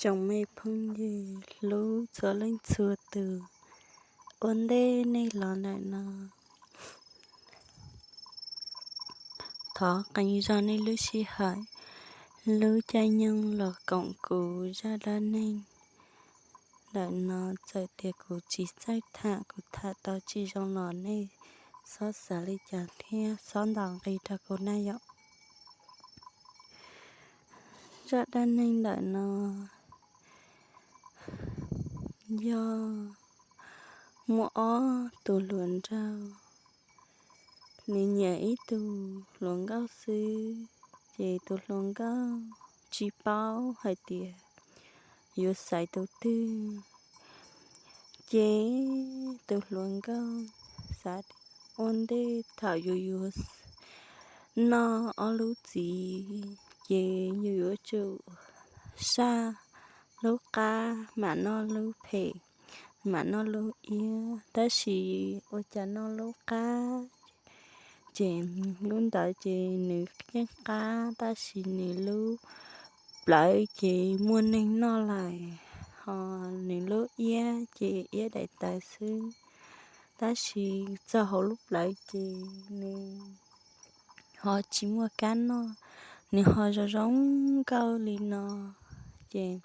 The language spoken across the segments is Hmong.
Tsoom me phooj ywg hlub txhua leej txhua tus, ua ntej nej los ntawm no thov qee zog nej lub sij hawm, lub caij nyoog los koom kuv zaj dab neeg ntawm no. Txawm tias kuv tsis txawj tham, kuv tham tau tsis zoo los nej txhob xav li cas thiab txhob ntaus nqi rau kuv na yom. Zaj dab neeg ntawm no yog muaj ob tug hluas nraug, nws nyiam ib tug hluas nkauj xwb, ces tus hluas nkauj tsis paub hais tias yuav xaiv tus twg. Ces tus hluas nkauj xav tias ua ntej thaum yus yuav noj ob lub txiv, ces yus yuav tsum saj lub qab mam noj lub phem, mam noj lub iab. Tab sis ua cas noj lub qab ces lub ntawd ces nws yeej qab, tab sis nws lub plawv ces muaj neeg noj lawm, ho nws lub iab ces iab daim tawv xwb. Tab sis txog hauv lub plawv ces nws ho tsis muaj kab noj, nws ho zoo zoo nkauj li no. Ces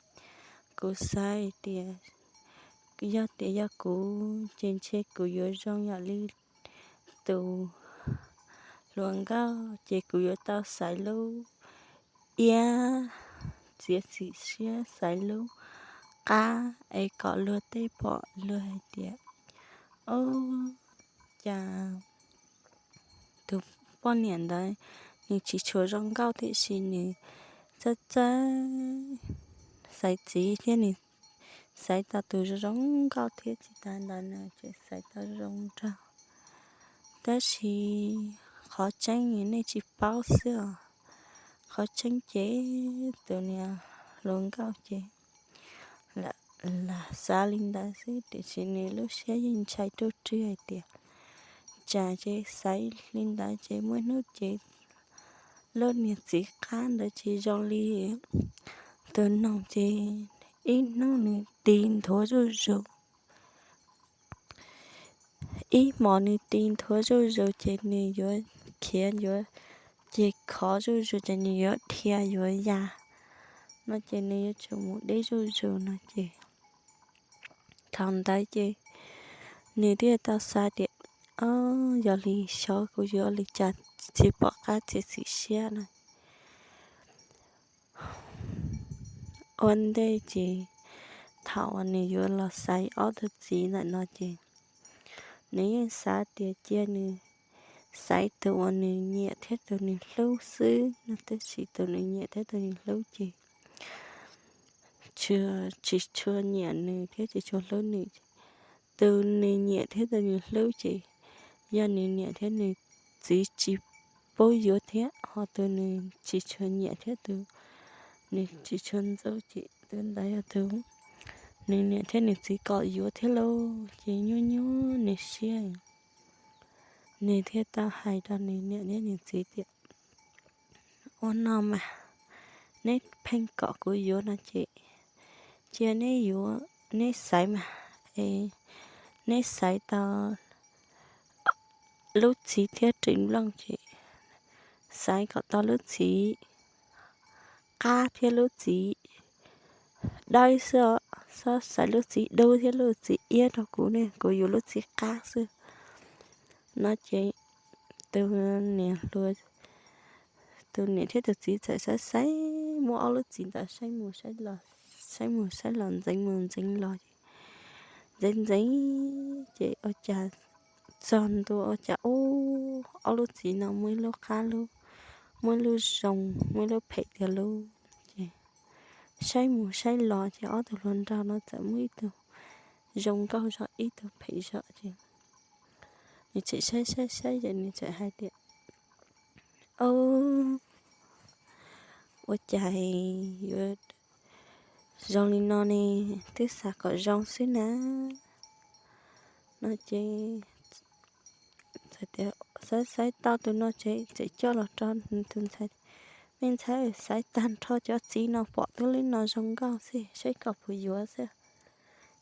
kuv xav tias yog tias yog kuv ces ntshe kuv yuav zoo yam li tus hluas nkauj, ces kuv yuav tau xaiv lub iab, txiav txim siab xaiv lub qab es kom luag tej pom luag hais tias, o, cas tus poj niam ntawd nws tsis tshua zoo nkauj tiam sis nws txawj txawj xaiv txiv thiab nws xaiv tau tus zoo zoo nkauj thiab, tsis tas ntawd nws tseem xaiv tau zoo nraug. Tab sis qhov tseeb nej tsis paub xwb os. Qhov tseeb ces tus niag hluas nkauj ces lam xav li ntawd xwb, tiam sis nws lub siab yeej ntshai ruaj rwg hais tias tsam ces xaiv li ntawd ces muaj hnub ces lub niag txiv qab ntawd ces zoo li tus noog ces ib hnub nws ti nthuav zuj zus, ib hmos nws ti nthuav zuj zus ces nws yuav khiav yuav ces khov zuj zus ces nws yuav dhia yuav ya no ces nws yuav tsum mus deb zuj zus no ces thaum ntawd ces nws thiaj tau xav tias, o, yog li xyov kuv yuav li cas tsis pom qab txiav txim siab no. Ua ntej ces thaum uas nws yuav los xaiv ob tug txiv ntawm no ces nws yeej xav tias cia nws xaiv tus uas nws nyiam thiab tus nws hlub xwb no, tab sis tus nws nyiam thiab tus nws hlub ces tsis tshua nyiam nws thiab tsis tshua hlub nws. Tus nws nyiam thiab tus nws hlub ces yog nws niam thiab nws txiv tsis pub yuav thiab, ho tus nws tsis tshua nyiam thiab tus nws tsis tshua ntxub ces tus ntawd yog tus nws niam thiab nws txiv kom yuav thiab lauj. Ces nyuaj nyuaj nws siab, nws thiaj tau hais rau nws niam thiab nws txiv tias, ua no mas, neb pheej kom kuv yuav no ces cia neb yuav, neb xaiv mas, es neb xaiv tau lub txiv thiab ris nplooj ces xaiv kom tau lub txiv qab thiab lub txiv dawb xwb os, txhob xaiv lub txiv dub thiab lub txiv iab rau kuv ne, kuv yuav lub txiv qab xwb no ces tus niam hluas, tus niam thiab tus txiv txawm xaiv xaiv muab ob lub txiv ntawd saib mus saib los, saib mus saib los, ntxeev mus ntxeev los, ntxeev ntxeev ces ua cas txog ntua ua cas ub, ob lub txiv no muaj ib lub qab lub, muaj ib lub zoo, muaj ib lub phem tiag lauj. Ces saib mus saib los ces ob tug hluas nraug no txawm muaj ib tug zoo nkauj zog ib tug phem zog ces nws tseem saib saib saib ces nws txawm hais tias, o, ua cas yuav zoo li no ne, twb xav kom zoo xwb na no ces txawm tias xaib xaib tau tus no ces txawm coj los rau tus ntxhais Me ntxhais, xaiv tag nrho cov txiv no pom twb lub no zoo nkauj xwb, saib koj puas yuav xwb.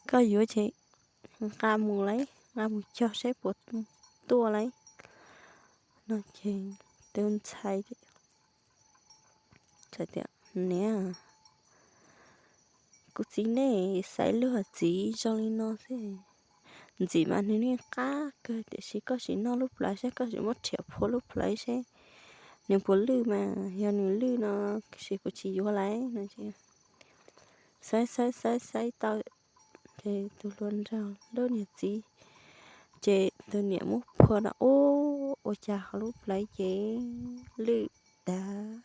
Koj yuav ces nqa mus lauj, nqa mus cog saib puas tuaj lauj. No ces tus ntxhais tias, niam, kuv txiv nej xaiv luag txiv zoo li no xwb. Ntxim mas nws yeej qab kawg, tiam sis koj sim noj lub plawv saib, koj sim muab rhiav phua lub plawv saib nws puas lwj mas, yog nws lwj no ces kuv tsis yuav lauj no. Xaiv xaiv xaiv xaiv tau ces tus hluas nraug lub niag txiv, ces tus niam muab phua rau ub, ua cas ho lub plawv ces lwj tag,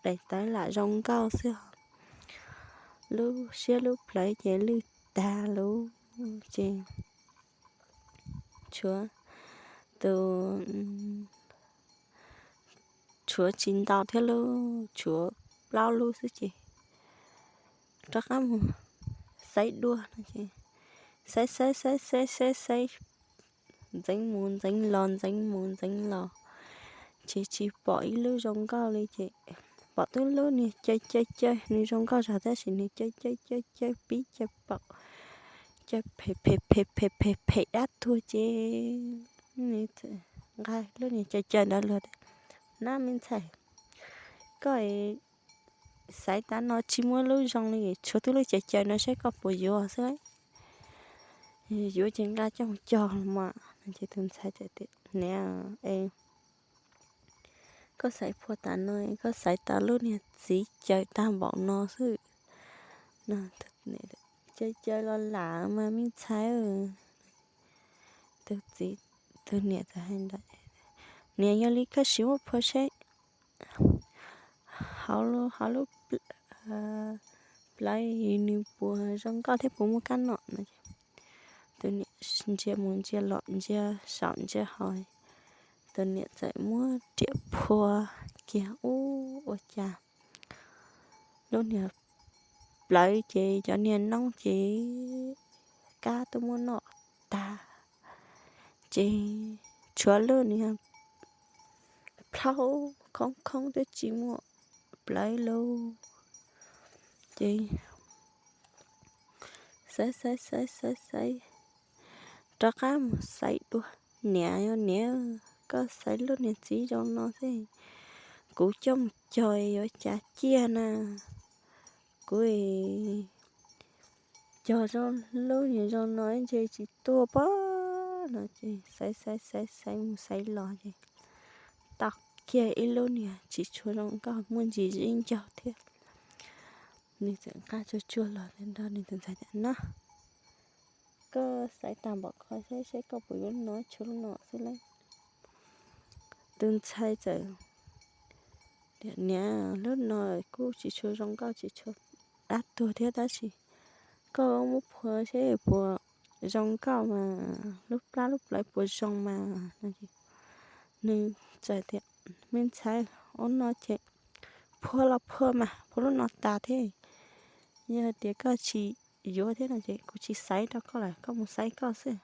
daim tawv lam zoo nkauj xwb ho lub siab lub plawv ces lwj tag lawm. Ces tshuav tus, tshuav tsis ntau thiab lauj, tshuav plaub lub xwb ces rov qab mus xaiv dua no ces xaiv xaiv xaiv xaiv xaiv xaiv, ntxeev mus ntxeev los ntxeev mus ntxeev los, ces tsis pom ib lub zoo nkauj li ces pom twb lub niag caw caw caw, nws zoo nkauj zog tab sis nws caw caw caw caw pib caw paum, caw phem phem phem phem phem phem dab tuag ces nws nqa lub niag caw caw ntawd los tias, nab me ntxhais, koj xaiv tas no tsis muaj lub zoo li, tshuav twb lub caw caw no saib koj puas yuav xwb lauj. Yuav ces nqa coj mus cog los mas no ces tus ntxhais tias, niam, koj xaiv phua tas no, koj xaiv tas lub niag txiv caw tag npaum no xwb. Caw caw los lam mas me ntxhais. Tus txiv, tus niam txawm hais ntawd, niam, yog li koj sim muab phua saib hauv lub plawv nws puas zoo nkauj thiab puas muaj kab nom no. Tus niam ntsia mus ntsia los ntsia saum ntsia hauv, tus niam txawm muab riam phua kiag ub ua cas lub niag plawv ces cov niag noob ces kab twb muab noj tag, ces tshuav lub niag plhaub khoob khoob twb tsis muaj plawv lauj. Ces xaiv xaiv xaiv xaiv xaiv, rov qab mus xaiv dua, niam, yog niam, koj xaiv lub niag txiv zoo no xwb, kuv coj mus cog yuav cas ciaj na, kuv cog zoo lub niag zoo no ntshe tsis tuaj pob no ces xaiv xaiv xaiv xaiv mus xaiv los ces tau kiag ib lub niag tsis tshua zoo nkauj muaj ntsis zib ncaug thiab. Nws txawm nqa tsuag tsuag los nrog nws tus ntxhais tias, nab, koj xaiv tag npaum ko saib saib koj puas yuav lub no, tshuav lub no xwb lauj. Tus ntxhais txawm tias, niam, lub no kuj tsis tshua zoo nkauj tsis tshua dab tuag thiab tab sis koj muab phua saib puas zoo nkauj mas, lub plab lub plawv puas zoo mas no. Nws txawm tias, me ntxhais, ua no ces phua los phua mas, phua lub no tas thiab, yog tias koj tsis yuav thiab no ces kuv tsis xaiv rau koj lawm, koj mus xaiv koj xwb.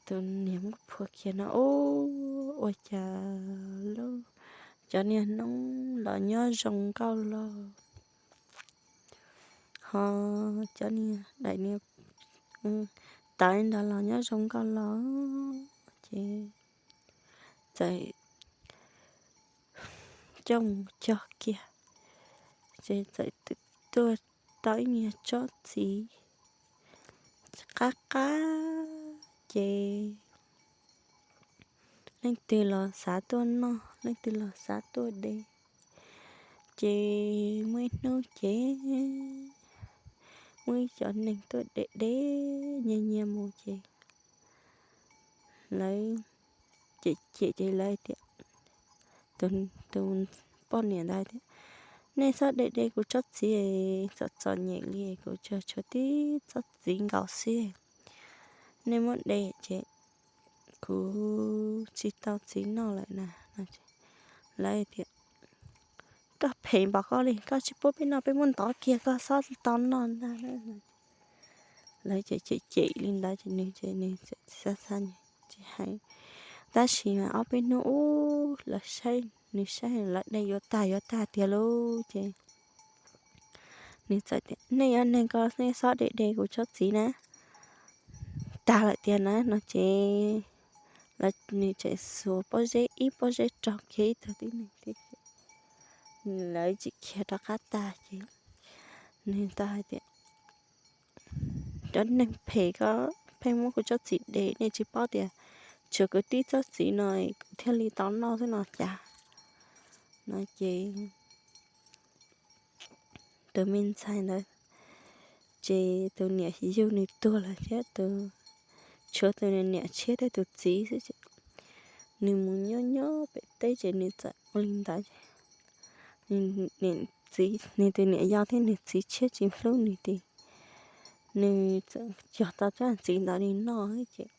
Tus niam muab phua kiag no ub, ua cas lub, cov niag noob los nyob zoo nkauj los, ho cov niag daim niag tawv ntawd los nyob zoo nkauj los, ces txawm coj mus cog kiag, ces txawm tuaj tau ib niag tsob txiv qab qab, ces leej twg los xav tuaj noj, leej twg los xav tuaj de. Ces muaj ib hnub ces muaj ib cov neeg tuaj de de nyiag nyiag mus ces lawv cem cem ces lawv tias, tus poj niam ntawd tias, nej txhob de de kuv tsob txiv, txom txom nyem li, kuv tsuas tshuav tib tsob txiv nkaus xwb, nej muab de ces kuv tsis tau txiv noj lawm na. Lawv tias, koj phem npaum koj li, koj tsis pub peb noj, peb muab ntov kiag koj txhob tau noj ntag. Lawv cem cem cem li ntawd ces nws ces nws txawm xav xav tsis hais. Tab sis mas ob peb hnub ub lawv saib nws saib lawv de yuav tag yuav tag tiag lauj ces nws txawm tias, nej yuav neeg ko nej xob de de kuv tsob txiv na, tag lawm tiag na no ces lawv, nws txawm xuas pob zeb ib pob zeb raug kiag ib tug tib neeg thiab ces lawv tsim khiav rov qab tag ces nws tau hais tias, cov neeg phem ko pheej muab kuv tsob txiv de, nej tsis paub tias tshuav kuv tib tsob txiv no kuv thiaj li tau noj xwb no cas no ces tus me ntxhais ntawd ces tus niam yug nws tuag lawm thiab tus, tshuav tus niam tshiab thiab tus txiv xwb ces nws mus nyob nyob pem teb ces nws txawm ua li ntawd ces nws tus niam yau thiab nws txiv tshiab tsis hlub nws ces nws txawm cog tau tsob txiv ntawd li noj ces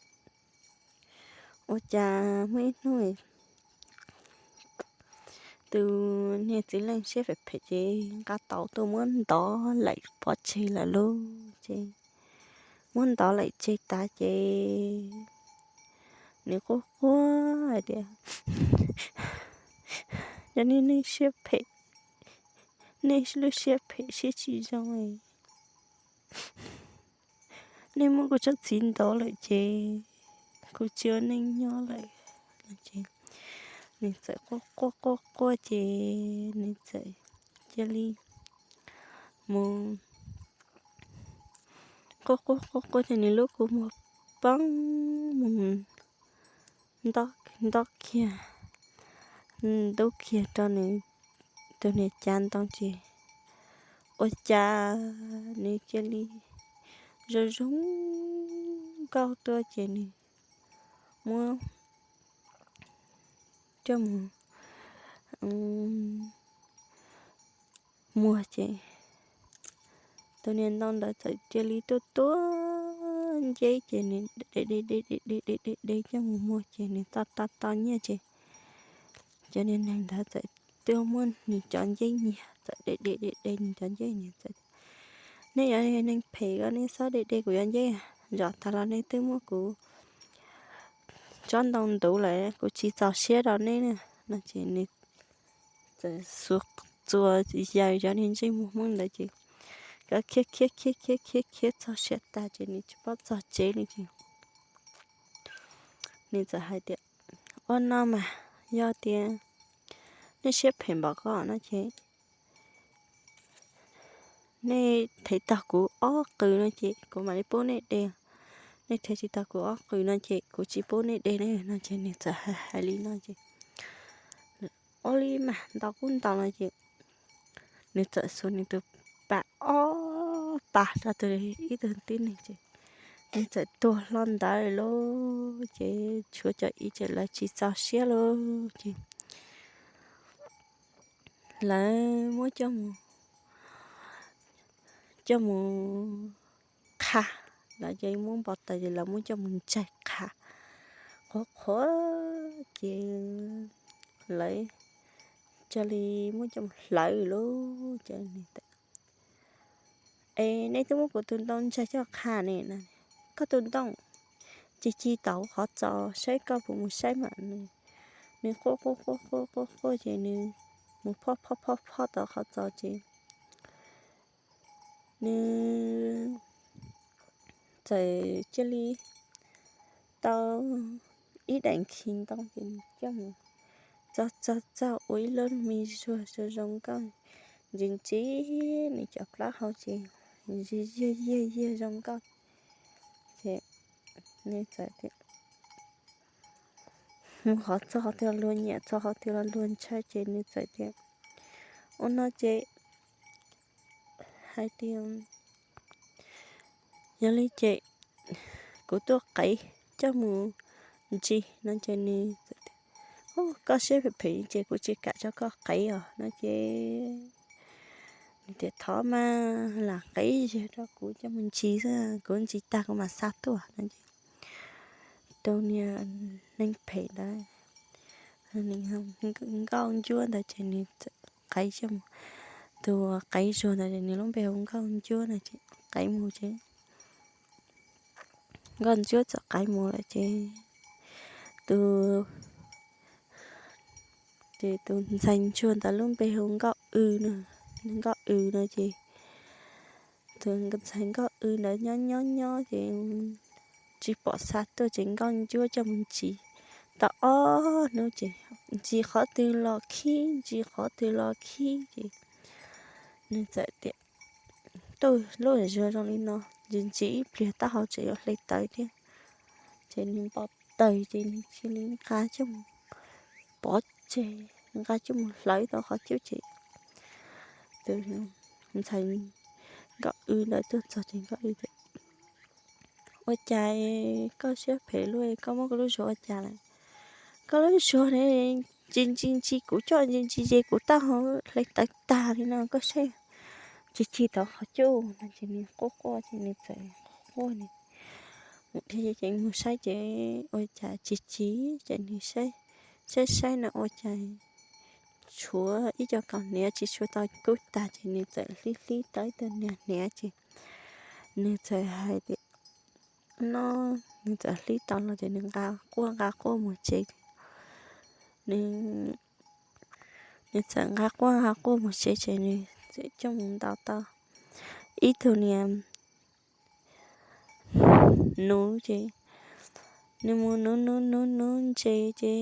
ua cas muaj ib hnub tus niag txiv leej siab phem phem ces nqa tau tuaj muab ntov laim pov tseg lawm lauj ces muab ntov laim tseg tas ces nws quaj quaj hais tias, yog nej neeg siab phem, nej lub siab phem siab tsis zoo, nej muab kuv tsob txiv ntov lawm ces kuv tsis ua neej nyob lawm. Nws txawm quaj quaj quaj quaj ces nws txawm cia li mus quaj quaj quaj quaj ces nws lub kua muag poob mus nto kiag, ntub kiag rau nws tus niag cav ntoo ces ua cas nws cia li zoo zoo nkauj tuaj ces nws muab coj mus muag ces tus niag ntoo ntawd txawm cia li tuaj tuaj nceb ces nws de de de de de de de coj mus muag ces nws tau tau tau nyiaj ces cov niag neeg ntawd txawm tuaj muab nws cov nceb nyiag, txawm de de de de nws cov nceb nyiag txawm, nej yog neeg phem ko nej txhob de de kuv cov nceb, zaum tas los nej twb muab kuv tsob ntoo ntuv lawm kuv tsis txaus siab rau nej na no ces nws txawm xuas txuas yaws cov niag ntsej muag hmoob ntawd ces nkawd khiav khiav khiav khiav khiav khiav txog siav tag ces nws tsis paub txog tsev li ces nws txawm hais tias, ua no mas yog tias nej siab phem npaum ko no ces nej thev tau kuv ob qws no ces kuv mam li pub nej de, nej thev tsis tau kuv ob qws no ces kuv tsis pub nej de ne no ces nws txawm hais li no ces ua li mas ntaus kuj ntaus no ces nws txawm xuas nws tus pas ob pas rau tus ib tug tib neeg ces nws txawm tuag hlo ntawd lauj ces tshuav cov ib ces lawv tsis txaus siab lauj ces lawv muab coj mus, coj mus qha, lawv ces muab npau taws ces lawv muab coj mus ntsaig qha qhuav qhuav ces lawv cia li muab coj mus hlawv lauj ces nws tias, es nej twb muab kuv tus ntoo ntsaig coj qha ne, koj tus ntoo ci ci tau qhov txos saib koj puas mus saib mas. Nws quaj quaj quaj quaj quaj quaj ces nws mus phob phob phob phob tau qhov txos ces nws txawm cia li tau ib daim khi ntoo ces nws coj mus txog txog txog ua ib lub me zuag zoo zoo nkauj, ntsis ntsis nws cov plaub hau ces yiag yiag yiag zoo nkauj ces nws txawm tias, mus qhov txog qhov twg los luag nyiam, txog qhov twg los luag ntshaw ces nws txawm tias, ua no ces hais tias, yog li ces kuv tuaj qev coj mus ntsis no ces nws txawm tias, koj siab phem phem ces kuv tsis kam tso koj qev os no ces nws tias, thov mas lam qev zog rau kuv coj mus ntsis xwb, kuv ntsis tag kuv mam xa tuaj no ces tus niag neeg phem ntawd, nkauj ncuab ntawd ces nws qev coj mus, tus qev zuag ntawd nws lub npe hu nkauj ncuab no ces qev mus ces nkauj ncuab txawm qev mus lawm ces tus Ces tus ntxhais ntsuag ntawd lub npe hu Nkauj W no, Nkauj W no ces tus ntxhais Nkauj W ntawd nyob nyob nyob ces tsis pom xa tuaj ces Nkauj Ncuab coj mus ntsis tau ob hnub ces ntsis qhov twg los khib, ntsis qhov twg los khib ces nws txawm tias tuaj lub zog zoo li no, ntsis ntsis ib pliag taub hau tseem yuav hle tawv thiab. Ces nws npau taws ces nws cia li nqa coj mus pov tseg, nqa coj mus hlawv tau qhov cub ces tus ntxhais Nkauj W ntawd tuaj txog ces Nkauj W tias, Ua cas koj siab phem luaj, koj muab koj lub zog ua cas lawm? Koj lub zog ne, ntsis ntsis ntsis kuv coj ntsis ntsis ces kuv taub hau hle tawv tag li no, koj saib. Ces cig tau qhov cub no ces nws quaj quaj ces nws txawm quaj nws mus saib ces ua cas tsis tsis ces nws saib saib no ua cas tshuav ib co kaus hniav tsis tshuav tau kub tag ces nws txawm hlib hlib tau ib tug niag hniav ces nws txawm hais tias, no, nws txawm hlib tau los ces nws nqa quaj nqa quaj mus tsev. Nws, nws txawm nqa quaj nqa quaj mus tsev ces nws txawm coj mus ntaus tau ib tug niag nuv ces nws mus nuv nuv nuv nuv ntses ces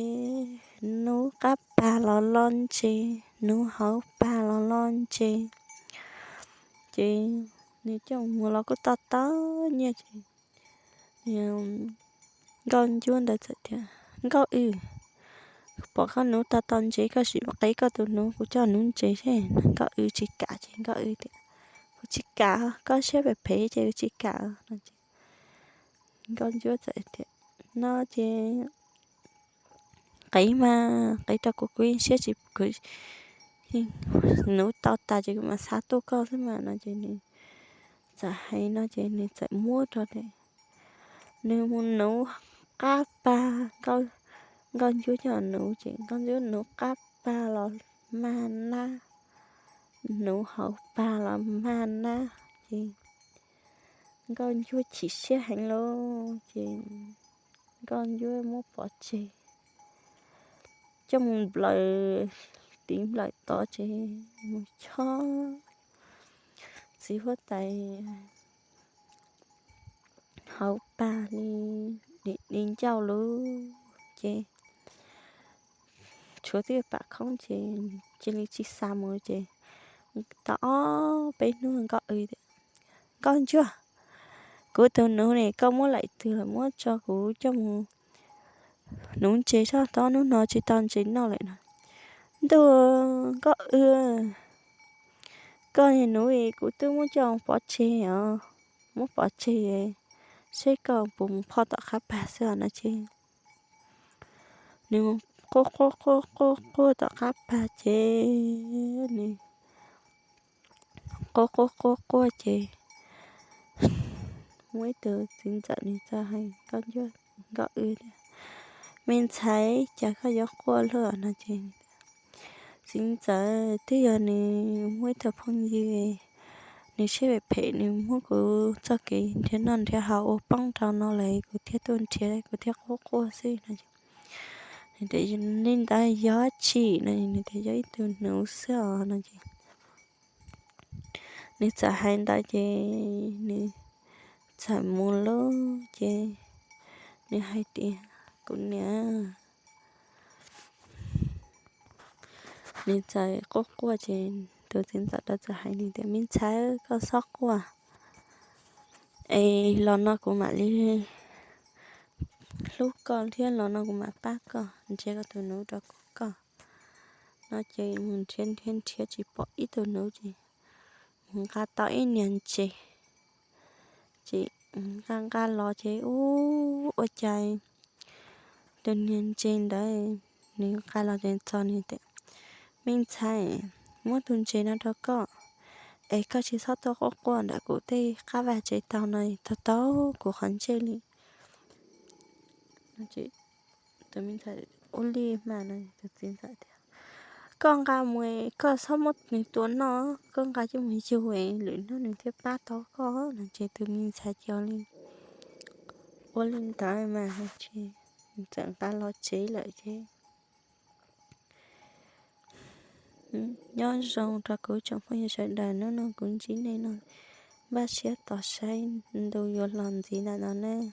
nuv qab pag los loj ntses, nuv hauv pag los loj ntses. Ces nws coj mus los kuj tau tau nyiaj ces Nkauj Ncuab ntawd txawm tias, Nkauj W, pom koj nuv tau tau ntses koj sim qev koj tus nuv kuv coj nuv ntses seb. Nkauj W tsis kam ces Nkauj W tias, Kuv tsis kam, koj siab phem phem ces kuv tsis kam no ces Nkauj Ncuab txawm tias, No ces qev mas qev rau kuv, kuv yeej siab tsis, kuv nuv tau tas ces kuv mam xa tuaj koj xwb mas no ces nws txawm hais no ces nws txawm muab rau tias, nws mus nuv qab pag, Nkauj Ncuab coj nuv ces Nkauj Ncuab nuv qab pag los mag nab, nuv hauv pag los mag nab ces Nkauj Ncuab chim siab heev lauj ces Nkauj Ncuab muab pov tseg coj mus nplawm tiv nplawm tod ces mus chob txiv huab tais hauv pag li di ncauj lug ces tshuav txij pam khoob ces cia li tsis xa mus ces tau ob peb hnub Nkauj W tias, Nkauj Ncuab, kuv tus nuv ne koj muab laim twg los muab tso kuv coj mus nuv ntses tso, tau ob hnub no tsis tau ntses noj lawm no. Ntuj, Nkauj W, koj nuv kuv twb muab coj pov tseg os, muab pov tseg seb koj puas mus phoj tom qab pag xwb no ces nws quaj quaj quaj quaj quaj tom qab pag ces nws quaj quaj quaj quaj ces muaj ib tug txiv ntxawm nws txawm hais Nkauj W tias, Me ntxhais, cas koj yuav quaj luaj no ces txiv ntxawm twb yog nws muaj ib tug phooj ywg, nws siab phem phem, nws muab kuv txoj kev nrhiav noj nrhiav haus ua poob rau no lawm kuv thiaj tuaj nrhiav, kuv thiaj quaj quaj xwb no. Nws tias, Li ntawd yog dab tsi no? Nws tias, Yog ib tug nuv xwb os no ces nws txawm hais ntawd ces nws txawm mus lawm ces nws hais tias, Kuv niam, nws txawm quaj quaj ces tus txiv ntxawm txawm hais nws tias, Me ntxhais, koj txhob quaj es los no kuv mam li hlub koj thiab los no kuv mam pab koj nrhiav koj tus nuv rau kuv koj no ces mus nrhiav nrhiav nrhiav tsis pom ib tug nuv ces mus nqa tau ib niag ntses ces nqa nqa los ces ub ua cas tus niag ntses ntawd nws nqa los ces txog nws tias, Me ntxhais, muab tus ntses no rau koj es koj tsis txhob tuaj quaj quaj ntawm kuv tej qab vaj tsev taug no, taug taug kuv qhov ntsej li no ces tus me ntxhais, Ua li mas no, tus txiv ntxawm tias, Koj nqa mus, koj txhob muab nws tua noj, koj nqa coj mus yug es lwm hnub nws thiaj pab tau koj no ces tus me ntxhais cia li ua li ntawd mas ces nws txawm nqa los tsev lawm ces Nyob zoo rau kuv tsoom phooj ywg sawv daws, hnub no kuv ntsib nej no, npaj siab tos saib ntu yuav los ntxiv ntawm no ne.